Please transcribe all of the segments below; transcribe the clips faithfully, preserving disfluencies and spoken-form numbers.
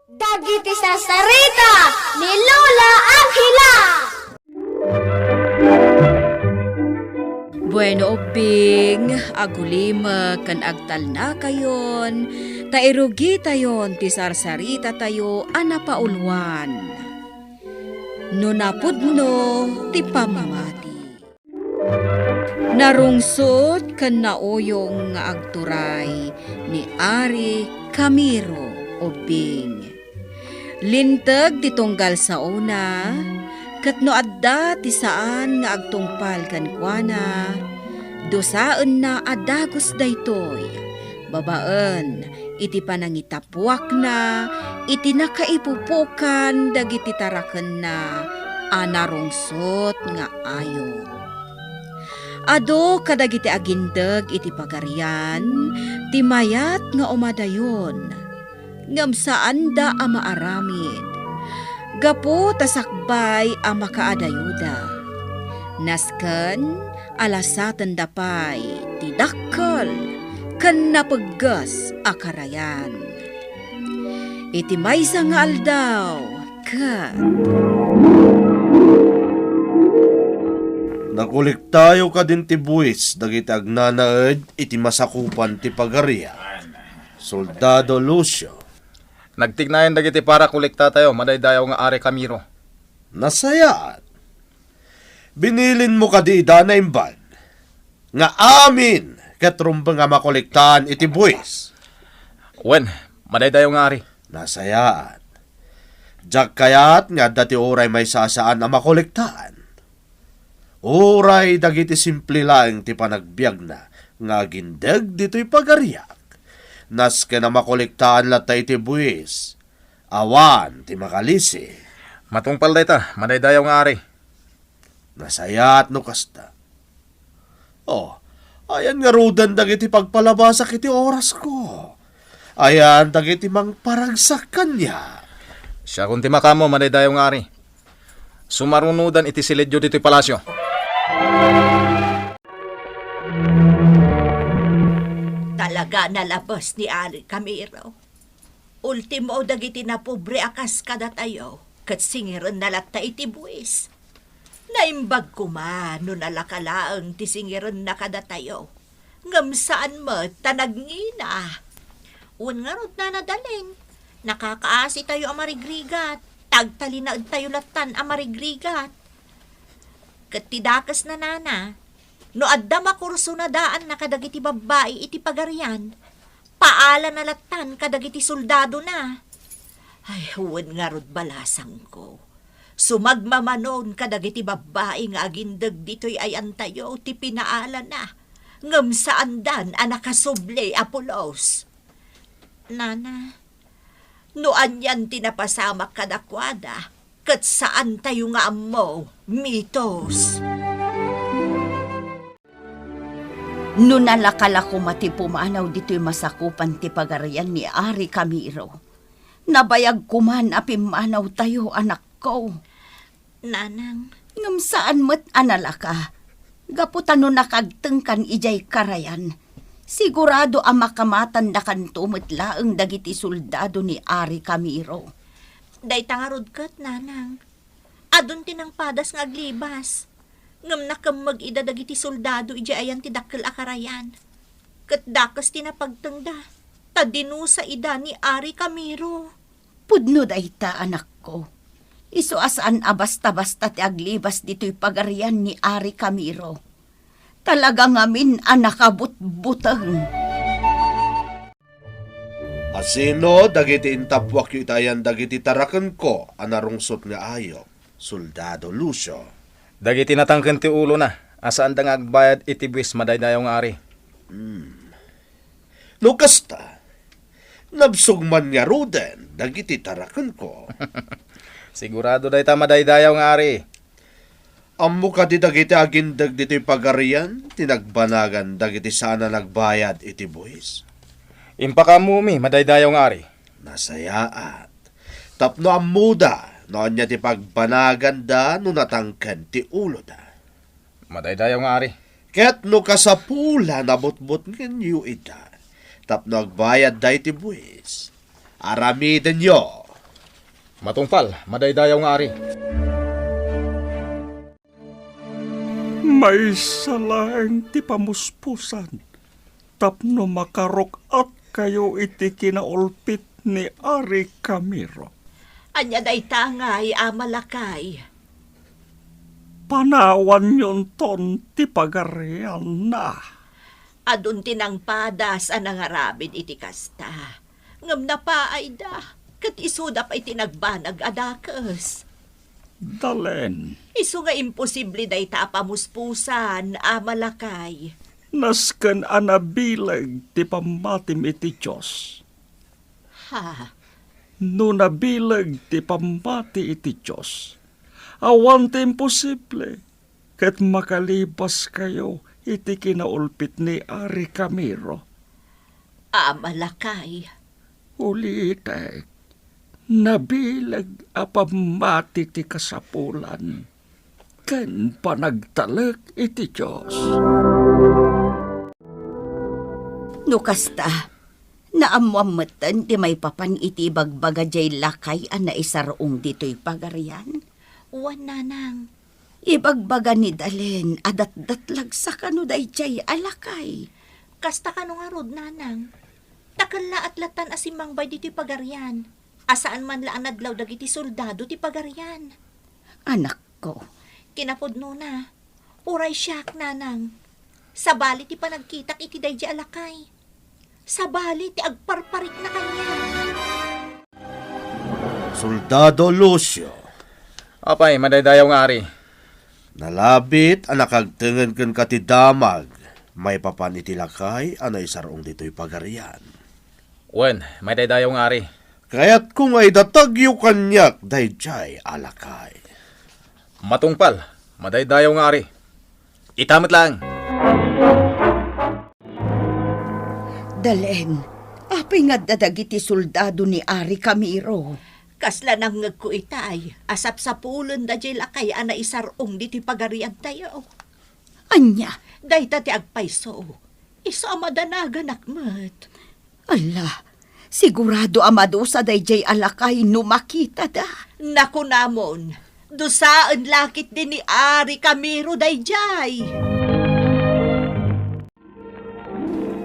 Dagiti sarsarita ni Lola Angela. Bueno, ubbing, agulimek ken agtalnakayon, ta irugitayon ti sarsaritatayo a napauluan. No napudno ti pammati. Narungsot ken nauyong nga agturay ni Ari Camiro Ubbing. Linteg ti tunggal saona, ket no adda ti saan nga agtungpal kenkuana, dusaenna a dagus daytoy, babaen iti panangitap- puakna iti nakaipupukan dagiti tarakenna a narungsot nga ayo. Adu kadagiti agindeg iti pagarian ti mayat nga umadayon, ngem saanda a maaramid gapu ta sakbay a makaadayoda. Nasken a lasatenda pay ti dakkel ken napegges a karayan. Iti maysa nga aldaw, ket nakolektayo kadin ti buis dagiti agnanaed iti masakupan ti pagarian. Soldado Lucio. Nagtignayan dagiti parakolektatayo, madaydayaw nga Ari Camiro. Nasayaat. Binilinmo kadi ida naimbag nga amin ket rumbeng a makolektaan iti buis? Wen, madaydayaw nga Ari. Nasayaat. Diak kayat nga adda ti uray maysa a saan a makolektaan. Uray dagiti simple laeng ti panagbiagna nga agindeg ditoy pagariak. Nasken a makolektaan latta iti buis, awan ti makalisi. Matungpal dayta, madaydayaw nga Ari. Nasayaat no kasta. Oh, ayan ngaruden dagiti pagpalabasak iti orasko. Ayan dagiti mangparagsak kaniak. Siakon ti makaammo, madaydayaw nga Ari. Sumarunodan iti silidyo ditoy palasyo. Talaga nalabes ni Ari Camiro. Ultimo dagiti napobre a kas kadatayo, ket singirenna latta iti buis. Naimbag koma no nalaka laeng ti singirenna kadatayo, ngem saan met ta nagngina. Wen ngarud, Nana Daleng, nakakaasitayo a marigrigat, ta agtalinaedtayo lattan a marigrigat. Ket ti dakesna, Nana, no adda makursunadaanna kadagiti babbai iti pagarian, paalana lattan kadagiti soldadona. Ay, wen ngarud, balasangko. Sumagmamanon kadagiti babbai nga agindeg ditoy ayantayo ti pinaalana, ngem saandan a nakasubli a pulos. Nana, no anian ti napasamak kadakuada, ket saantayo nga ammo, mitos. No nalaka la koma ti pumanaw ditoy masakupan ti pagarian ni Ari Camiro, nabayag koman a pimmanawtayo, anakko. Nanang. Ngem saan met a nalaka, gapu ta no nakagtengkan idiay karayan, sigurado a makamatandakanto met laeng dagiti soldado ni Ari Camiro. Dayta ngarud ket, Nanang. Adun ti nangpadas nga aglibas, ngem nakemmeg ida dagiti soldado idiay ayan ti dakkel a karayan. Ket dakes ti napagtengda, ta dinusa ida ni Ari Camiro. Pudno dayta, anakko. Isu a saan a basta-basta ti aglibas ditoy pagarian ni Ari Camiro. Talaga ngamin a nakabutbuteng. Asino dagiti intappuakyo iti ayan dagiti tarakenko a narungsot nga ayup, Soldado Lucio? Dagiti natangken ti ulona a saanda nga agbayad iti buis, madaydayaw nga Ari. Hmm. No kasta, nabsog man ngaruden dagiti tarakenko. Sigurado dayta, madaydayaw nga Ari. Ammo kadi dagiti agindeg ditoy pagarian ti nagbanagan dagiti saan a nagbayad iti buis? Impakaammomi, madaydayaw nga Ari. Nasayaat. Tapno ammoda no ania ti pagbanaganda no natangken ti uloda. Madaydayaw nga Ari. Ket no kasapulan a butbutngenyo ida tapno agbayadda iti buis, aramidenyo Matungpal, madaydayaw nga ari. Maysa laeng ti pamuspusan tapno makaruk-atkayo iti kinaulpit ni Ari Camiro. Ania dayta ngay, Ama Lakay? Panawanyonton ti pagarianna. Adun ti nangpadas a nangaramid iti kasta. Ngem napaayda, ket isuda pay ti nagbanag a dakes. Dalen. Isu nga imposible dayta a pamuspusan, Ama Lakay. Nasken a nabileg ti pammatim iti Dios. Ha? No nabileg ti pammati iti Dios, awan ti imposible, ket makalibaskayo iti kinaulpit ni Ari Camiro. Ama Lakay. Ulitek, nabileg a pammati ti kasapulan ken panagtalek iti Dios. No kasta, naammoam metten ti maipapan iti ibagbaga diay lakay a naisar-ong ditoy pagarian? Wen, nanang. Ibagbaga ni Dalen a datdatlagsa kano daydiay a lakay. Kasta kano ngarud, nanang? Ta kellaat lattan a simmangbay ditoy pagarian, a saan man la a nadlaw dagiti soldado ti pagarian. Anakko. Kinapudnona, uray siak, nanang. Sabali ti panagkitak iti daydiay a lakay. Sabali ti agparparikna kaniak. Soldado Lucio. Apay, madaydayaw nga ari. Nalabit a nakagtengen kenka ti damag maipapan iti lakay a naisar-ong ditoy pagarian. Wen, madaydayaw nga ari. Kayatko nga idatagyo kaniak daydiay a lakay. Matungpal, madaydayaw nga ari. Ita met laeng. Dalen, apay nga adda dagiti soldado ni Ari Camiro? Kasla nangngegko itay a sapsapulenda diay lakay a naisar-ong ditoy pagariantayo. Ania? Dayta ti agpayso. Isu a madanaganak met. Ala, sigurado a madusa daydiay a lakay no makitada. Nakunamon, dusaen la ketdi ni Ari Camiro daydiay.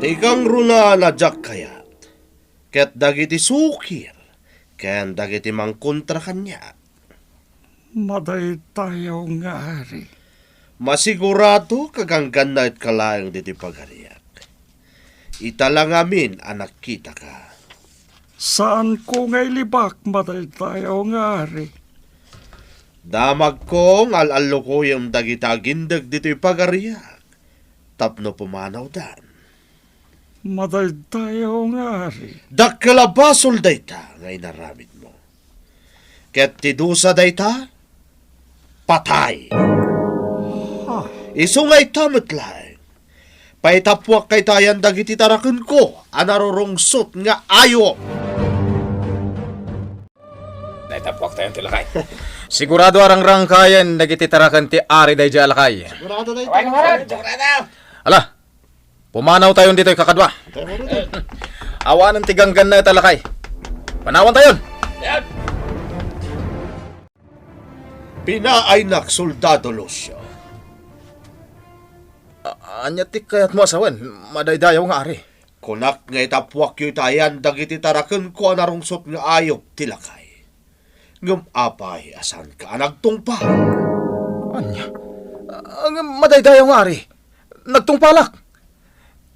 Ti kangrunaan a diak kayat, ket dagiti sukir ken dagiti mangkontra kaniak. Madaydayaw nga ari. Masigurado nga ganggannaetka laeng ditoy pagariak. Ita la ngamin a nakitaka. Saanko nga ilibak, madaydayaw nga ari. Damagko nga al-allukoyem dagiti agindeg ditoy pagariak tapno pumanawdan. Madaydayaw nga ari. Dakkel a basol dayta nga inaramidmo. Ket ti dusa dayta, patay. Ha? Isu nga ita met laeng, paitappuakka iti ayan dagiti tarakenko a narurungsot nga ayup. Naitappuaktayon ti lakay. Sigurado a rangrangkayen dagiti taraken ti ari daydiay a lakay. Sigurado dayta. Ala, pumanawtayon ditoy kakadua. Awanen ti ganggannaet a lakay. Panawantayon. Pinaaynak, Soldado Lucio. A-, ania ti kayatmo a sawen, madaydayaw nga ari? Kunak nga itappuakyo iti ayan dagiti tarakenko a narungsot nga ayup ti lakay. Ngem apay a saanka a nagtungpal? Ania? A, ngem madaydayaw nga ari, nagtungpalak.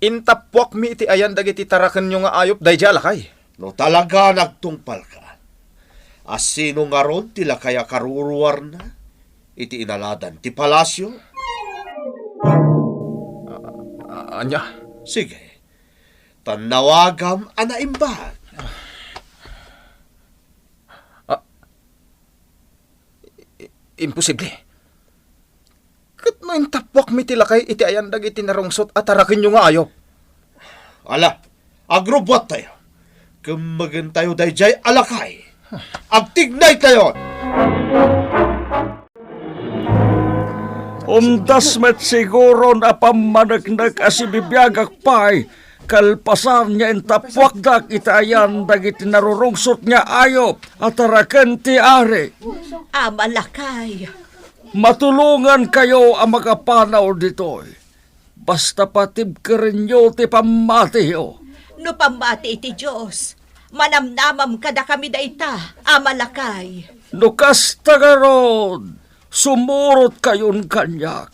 Intappuakmi iti ayan dagiti tarakenyo nga ayup daydiay a lakay. No talaga nagtungpalka, a sino ngarud ti lakay a karuruarna iti inaladan ti palasio? A-, a-, ania? Sige, tannawagam a naimbag. A, i-, imposible. Ket no intappuakmi ti lakay iti ayan dagiti narungsot a tarakenyo nga ayup? Ala, agrubbuattayo. Kemmegentayo daydiay a lakay. Agtignaytayon. Umdas met siguron a pammaneknek a sibibiagak pay kalpasan nga intappuakdak iti ayan dagiti narurungsot nga ayup a taraken ti ari. Ama lakay. Matulongankayo a makapanaw ditoy. Basta patibkerenyo ti pammatiyo. No pammati iti Dios, manamnamam kadakami dayta, Ama lakay. No kasta ngarud, sumurotkayon kaniak,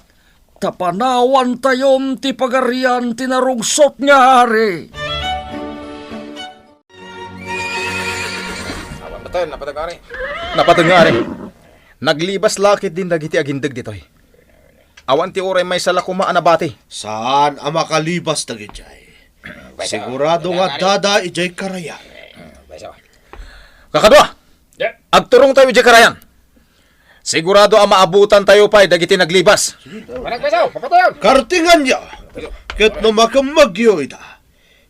ta panawantayon ti pagarian ti narungsot nga ari. Awan baten, napateg nga ari. Napateg nga ari. Naglibas la ketdin dagiti agindeg ditoy. Awan ti uray maysa la koma a nabati. Saan a makalibas dagidiay. Sigurado nga addada idiay karayan. Kakadua, agturongtayo idiay karayan. Sigurado a maabutantayo pay dagiti naglibas. Managpayso, papatayon! Kartinganyo, ket no makemmegyo ida,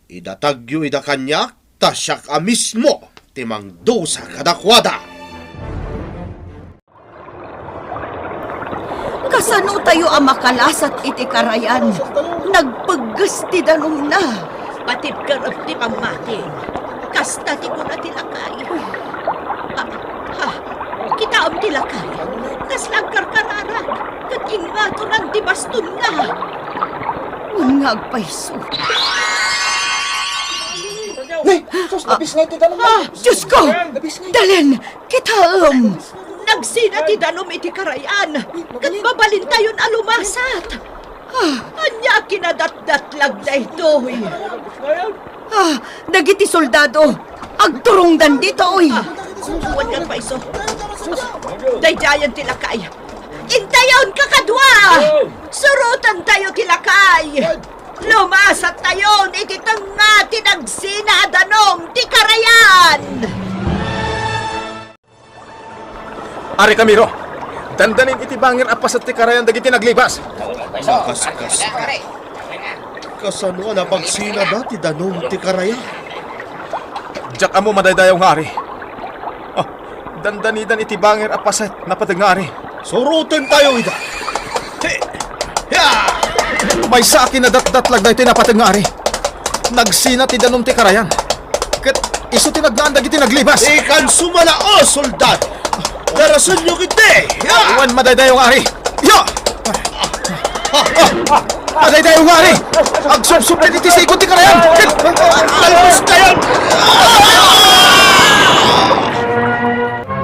idatagyo ida kaniak, ta siak a mismo ti mangdusa kadakuada. Kasanotayo a makalasat iti karayan? Nagpegges ti danumna. Patibkerem ti pammatim. Kasta ti kuna ti lakay. Ha, ha, kitaem ti lakay. Kasla agkarkararag, ket ingngatonan ti bastonna. Wen nga agpayso. Ni, sus, nabisngay ti danum. Ah, Diyos ko! Nabisngay. Dalen, kitaem! Nagsina ti danum iti karayan, ket mabalintayon a lumasat. Ah. Ania a kinadatdatlag daytoy? Ah, dagiti soldado, agturongdan ditoy. Ah, wen nga agpayso. Daydiayen ti lakay. Intayon, kakadua! Surotantayo ti lakay! Lumasattayon iti tengnga ti nagsina a danum ti karayan! Ari Camilo, dandanin iti bangir a paset ti karayan dagiti naglibas. Makaskas. Kasano a napagsinada ti danum ti karayan? Diak ammo, madaydayaw nga ari. Ah, dandanidan iti bangir a paset, napateg nga ari. Surotentayo ida. He! Ya! Maysa a kinadatdatlag daytoy, napateg nga ari. Nagsina ti danum ti karayan. Ket isu ti nagnaan dagiti naglibas. Ikan sumala, o soldado! Darasenyo ketdi! Ya! Wen, madaydayaw nga ari. Ya! Madaydayaw nga ari. Agsupsuplit iti sigud ti karayan. Ket nalpastayon.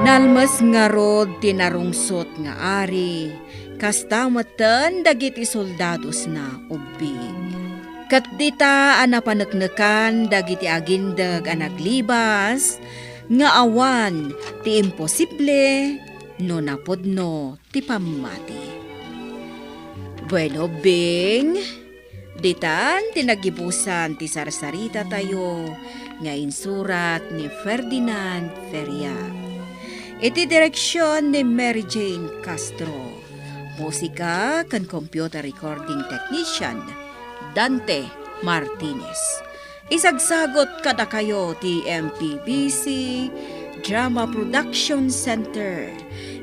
Nalmes ngarud ti narungsot nga ari, kasta metten dagiti soldadosna ubbing. Ket dita a napaneknekan dagiti agindeg a naglibas, nga awan ti imposible no napudno ti pammati. Bueno, ubbing, ditan ti naggibusan ti sarsaritatayo nga insurat ni Ferdinand Feria. Iti direksion ni Mary Jane Castro. Musika ken computer recording technician, Dante Martinez. Isagsagot kadakayo ti M P B C Drama Production Center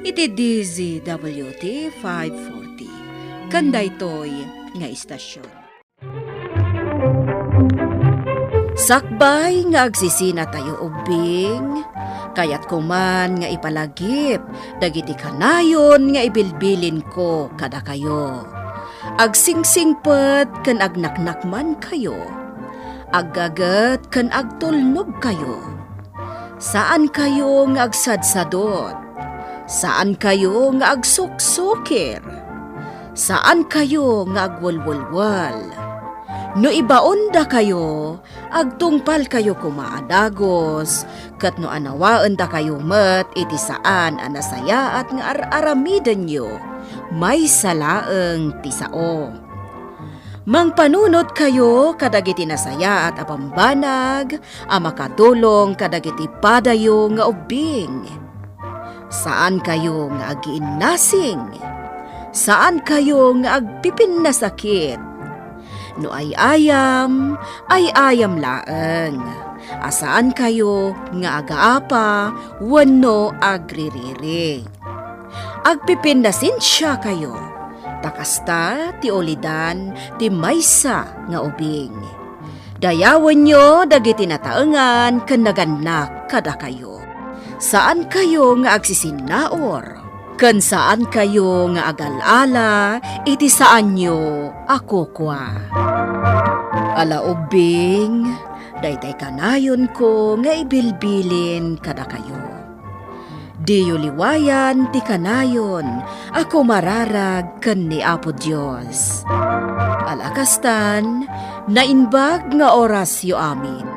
iti D Z W T five forty. Ken daytoy nga istasyon. Sakbay nga agsisinatayo ubbing, kayatko man nga ipalagip dagiti kanayon nga ibilbilinko kadakayo. Agsingsingpet ken agnaknakmankayo. Aggaget ken agtulnogkayo. Saankayo nga agsadsadot. Saankayo nga agsuksukir. Saankayo nga agwelwelwel. No ibaondakayo, agtungpalkayo koma a dagus, ket no anawaendakayo met iti saan a nasayaat nga ar-aramidenyo, maysa laeng ti sao. Mangpanunotkayo kadagiti nasayaat a bambanag a makatulong kadagiti padayo nga ubbing. Saankayo nga agiinnasing. Saankayo nga agpipinnasakit. No ay-ayam, ay-ayam laeng. A saankayo nga agaapa wenno agririri. Agpipinnasensiakayo, ta kasta ti ulidan ti maysa nga ubing. Dayawenyo dagiti nataengan ken nagannak kadakayo. Saankayo nga agsisinnaur, ken saankayo nga agal-ala iti saanyo a kukua. Ala ubbing, daytay kanayonko nga ibilbilin kadakayo. Diyo liwayan ti kanayon a kumararag ken ni Apo Dios. Ala kastan, naimbag nga orasyo amin.